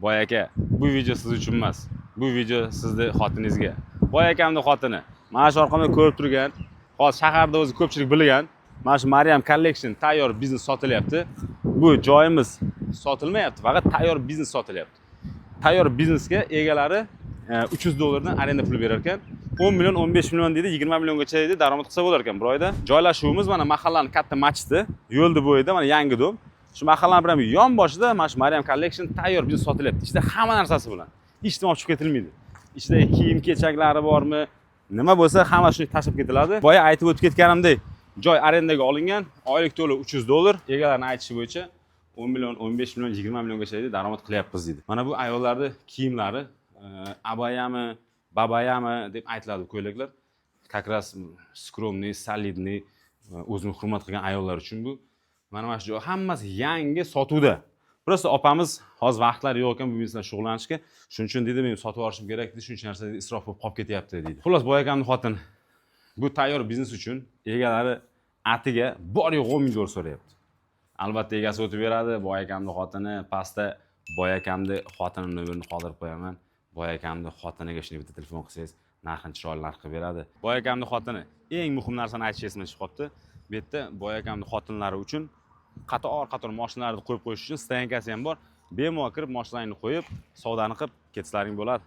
Boy aka, bu video siz uchun emas. Bu video sizni xotiningizga. Boy akamni xotini. Mana shu orqamda ko'rib turgan, hozir shaharda o'zi ko'pchilik bilgan, mana shu Mariam Collection tayyor biznes sotilyapti. Bu joyimiz sotilmayapti, faqat tayyor biznes sotilyapti. Tayyor biznesga egalari 300 dollardan arenda puli berar ekan. 10 million, 15 million deydi, 20 milliongacha deydi, daromad qilsa bo'lar ekan bir oyda. Joylashuvimiz mana mahallani katta masjidi, yo'lni bo'yida mana yangi dom. Shu mahallani bir yon boshida mana shu Mariam Collection tayyor biznes sotilyapti. Ichida hamma narsasi bilan. Hech nima olib chiqib ketilmaydi. Ichida kiyim kechaklari bormi, nima bo'lsa hammasi shuni tashlab ketiladi. Boya aytib o'tib ketganimdek, joy arendaga olingan, oylik to'lov 300 dollar. Egalarning aytishi bo'yicha 10 million, 15 million, 20 milliongacha deydi, daromad qilyapmiz deydi. Mana bu ayollarni kiyimlari, abayami, babayami deb aytiladi bu ko'ylaklar. Как раз скромный, солидный, o'zini hurmat qilgan ayollar uchun bu. Mana shu joy hammasi yangi, sotuvda. Просто opamiz hozir vaqtlari yo'q ekan bu biznes bilan shug'ullanishga. Shuning uchun deydi, men sotib yuborishim kerak deydi, shuncha narsa deydi, isrof bo'lib qolib ketyapti deydi. Xullas, boy akamni xotin bu tayyor biznes uchun egalari atiga bor yo'q 10 ming dollar so'rayapti. Albatta egasi o'tib beradi. Boy akamni xotini, pastda boy akamni xotinini nomerini qoldirib qo'yaman. Boy akamni xotiniga shunday bitta telefon qilsangiz, narxini chiroyli narx qilib beradi. Boy akamni xotini, eng muhim narsani aytish esimdan chiqib qolibdi. Bu yerda boy akamni xotinlari uchun qator qator mashinalarni qo'yib qo'yish uchun стоянка si ham bor. Bemalol kirib, mashinalaringni qo'yib, savdoni qilib ketsalaring bo'ladi.